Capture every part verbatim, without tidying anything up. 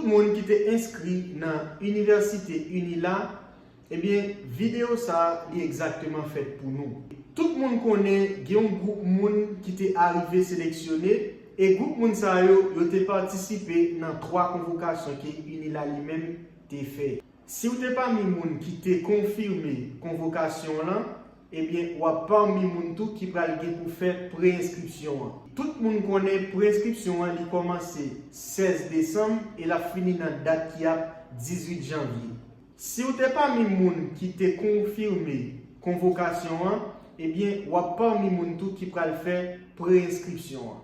Tout moun ki te enskri nan Inivèsite Unila, ebyen, videyo sa a, li egzakteman fèt pou nou. Tout moun konnen gen yon gwoup moun ki te arive seleksyone, e gwoup moun sa yo, yo te patisipe nan twa konvokasyon ke Unila li menm te fè. Si w te pami moun ki te konfime konvokasyon lan, ebyen, w ap pami moun tou ki pral gen pou fè pre-enskripsyon an. Tout moun konnen pre-enskripsyon an li kòmanse sèz desanm e l ap fini nan dat ki ap dizuit janvye. Si w te pami moun ki te konfime konvokasyon an, ebyen, w ap pami moun tou ki pral fè pre-enskripsyon an.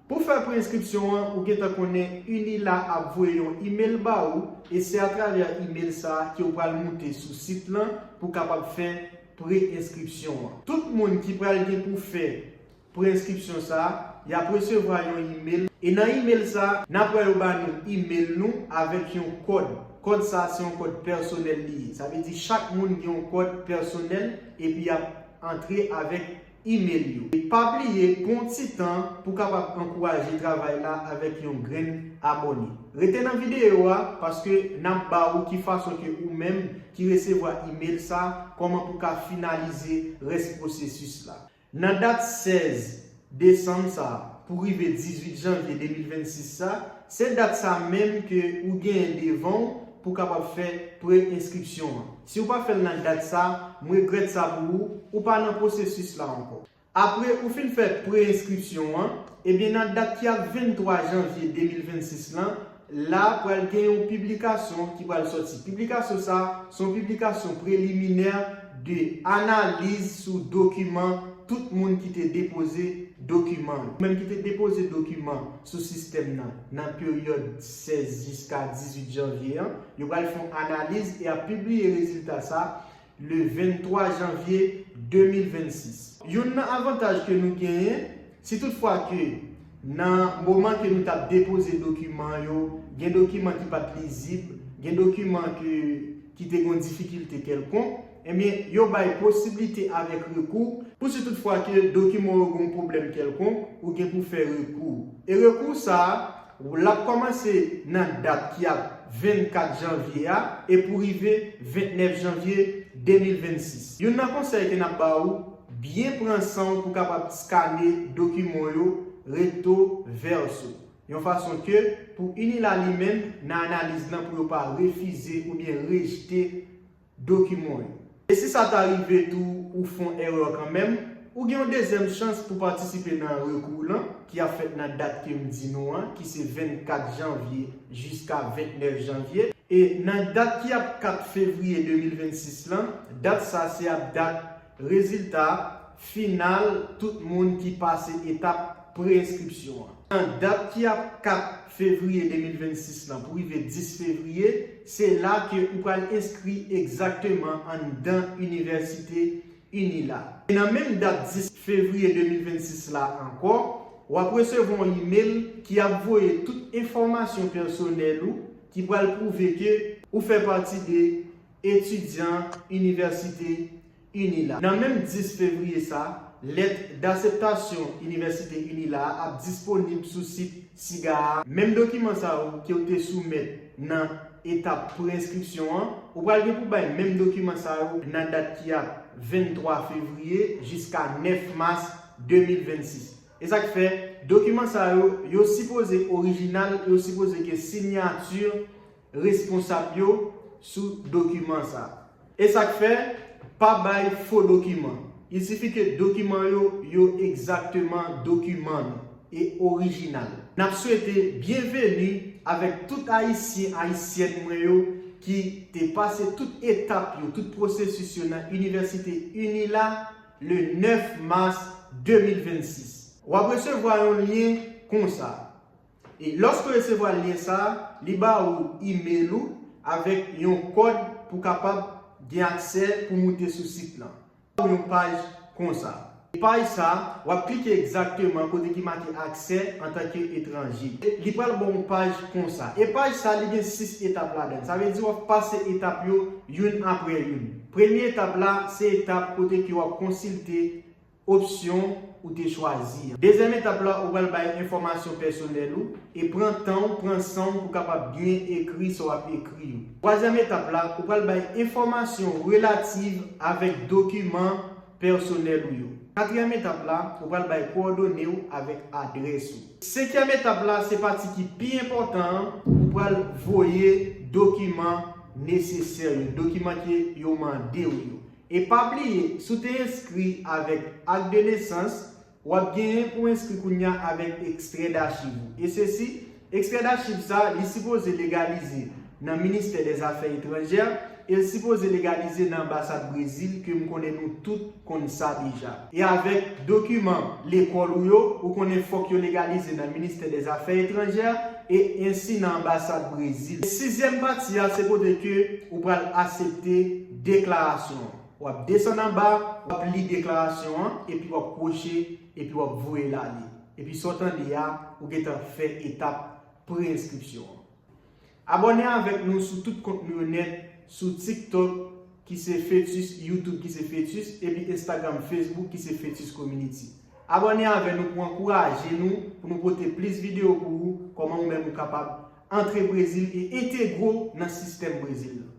Pou fè pre-enskripsyon an, ou gentan konnen Unila ap voye yon imèl ba ou, e se atravè imèl sa a ke w pral moute sou sit lan pou w kapab fè pre-enskripsyon an. Tout moun ki pral gen pou fè pre-enskripsyon sa a, y ap resevwa yon imèl, e nan imèl sa a, n ap wè yo ba nou imèl nou avèk yon kòd. Kòd sa a se yon kòd pèsonèl li ye. Sa vle di chak moun gen yon kòd pèsonèl, epi y ap antre avèk imèl yo. E pa bliye pran ti tan pou kapab ankouraje travay la avèk yon grenn abòne. Rete nan videyo a, paske n ap ba ou ki fason ke ou menm ki resevwa imèl sa, kòman pou ka finalize rès pwosesis la. Nan dat sèz desanm sa, pou rive dizuit janvye de mil vennsis sa, se dat sa menm ke ou genyen devan w pou kapab fè pre-enskripsyon an. Si w pa fè l nan dat sa, m regrèt sa pou ou, ou pa nan pwosesis la ankò. Apre ou fin fè pre-enskripsyon an, ebyen nan dat ki ap venntwa janvye de mil vennsis lan, la pral gen yon piblikasyon ki pral sòti. Piblikasyon sa, se yon piblikasyon preliminè de analiz sou dokiman tout moun ki te depoze dokiman yo. Menm ki te depoze dokiman sou sistèm nan, nan peryòd sèz jiska dizuit janvye an, yo pral fè yon analiz e ap pibliye rezilta sa le venntwa janvye de mil vennsis. Youn nan avantaj ke nou genyen, si toutfwa ke nan moman ke nou t ap depoze dokiman yo, gen dokiman ki pa t lizib, gen dokiman ke, ki te gen difikilte kèlkonk, ebyen, yo bay posiblite avèk rekou, pou si toutfwa ke dokiman yo gen yon pwoblèm kèlkonk, ou gen pou fè rekou. E rekou sa a, l ap kòmanse nan dat ki ap vennkat janvye a e pou rive ventnèf janvye de mil vennsis. Youn nan konsèy ke n ap ba ou, byen pran san w pou kapab skane dokiman yo rekto vèso, yon fason ke pou Unila li menm, nan analiz lan pou yo pa refize oubyen rejte dokiman yo. E si sa ta rive tou ou fè yon erè kanmenm, ou gen yon dezyèm chans pou patisipe nan rekou lan ki ap fèt nan dat ke m di nou an, ki se vennkat janvye jiska ventnèf janvye. E nan dat ki ap kat fevriye de mil vennsis lan, dat sa se ap dat rezilta final tout moun ki pase etap pre-enskripsyon an. Nan dat ki ap kat fevriye de mil vennsis lan pou rive dis fevriye, se la ke ou pral enskri egzakteman anndan Inivèsite Unila. E nan menm dat dis fevriye de mil vennsis la ankò, w ap resevwa yon imèl ki ap voye tout enfòmasyon pèsonèl ou ki pral pwouve ke ou fè pati de etidyan Inivèsite Unila. Nan menm dis fevriye sa, lèt daseptasyon Inivèsite Unila a ap disponib sou sit SIGA a. Menm dokiman sa yo ke w te soumèt nan etap pre-enskripsyon an, ou pral gen pou bay menm dokiman sa yo nan dat ki ap venntwa fevriye jiska nèf mas de mil vennsis. E sa k fè, dokiman sa yo, yo sipoze orijinal, yo sipoze gen siyati responsab yo sou dokiman sa. E sa k fè, pa bay fo dokiman. Il sifi ke dokiman yo, yo egzakteman dokiman nou e orijinal. N ap swete byenveni avèk tout Ayisyen, Ayisyèn mwen yo ki te pase tout etap yo, tout pwosesis yo nan Inivèsite Unila le nèf mas de mil vennsis. W ap resevwa yon lyen konsa. E lòske w resevwa lyen sa, li ba ou imèl ou avèk yon kòd pou kapab gen aksè pou moute sou sit lan. Yon paj konsa. Paj sa, w ap klike egzakteman kote ki make aksè antanke etranje. Li pral ba w yon paj konsa. E paj sa, li gen sis etap ladan l. Sa vle di w ap pase etap yo youn apre youn. Premye etap la, se etap kote ke w ap konsilte opsyon ou te chwazi an. Dezyèm etap la, ou pral bay enfòmasyon pèsonèl ou e pran tan w, pran san w pou kapab byen ekri sa w ap ekri yo. Twazyèm etap la, ou pral bay enfòmasyon relativ avèk dokiman pèsonèl ou yo. Katriyèm etap la, ou pral bay kowòdone w avèk adrès ou. Senkyèm etap la, se pati ki pi enpòtan an, ou pral voye dokiman nesesè yo, dokiman ke yo mande w yo. E pa bliye, si w te enskri avèk ak de nesans, w ap genyen pou enskri kounye a avèk ekstrè dachiv ou. E sesi, ekstrè dachiv sa, li sipoze legalize nan Ministè dè Zafè Etranjè, e l sipoze legalize nan anbasad Brezil, ke m konnen nou tout konn sa deja. E avèk dokiman lekòl ou yo, ou konnen fòk yo legalize nan Ministè dè Zafè Etranjè, e ensi nan anbasad Brezil. Sizyèm pati a, se kote ke ou pral aksepte deklarasyon an. W ap desann anba, w ap li deklarasyon an, epi w ap kwoche, epi w ap voye l ale. Epi sa w tande a, ou gentan fè etap pre-enskripsyon an. Abòne avèk nou sou tout kont nou yo nèt, sou TikTok ki se Fetus, YouTube ki se Fetus, epi Instagram, Facebook ki se Fetus Community. Abòne avè nou pou ankouraje nou, pou nou pote plis videyo pou ou, kòman ou menm ou kapab antre Brezil e entegre w nan sistèm Brezil la.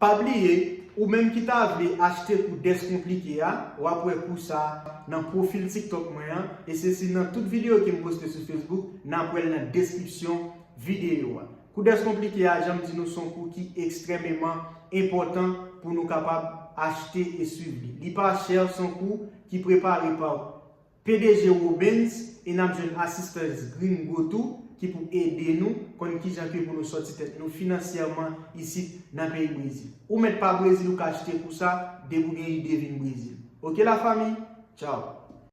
Pa bliye, ou menm ki ta vle achte kou Deskonplike a, w ap wè kou sa a nan pwofil TikTok mwen an, e se si nan tout videyo ke m poste sou Facebook, n ap wè l nan deskripsyon videyo a. Kou Deskonplike a, jan m di nou, se yon kou ki ekstrèmeman enpòtan pou nou kapab achte e swiv li. Li pa chè, se yon kou ki prepare pa P D G Robens, e n ap jwenn asistans Gringo tou, ki pou ede nou konn kijan ke pou nou sòti tèt nou finansyèman isit nan peyi Brezil. Ou mèt pa Brezil, ou ka achte kou sa, depi w gen ide vin Brezil. Oke lafanmi? Tchaw!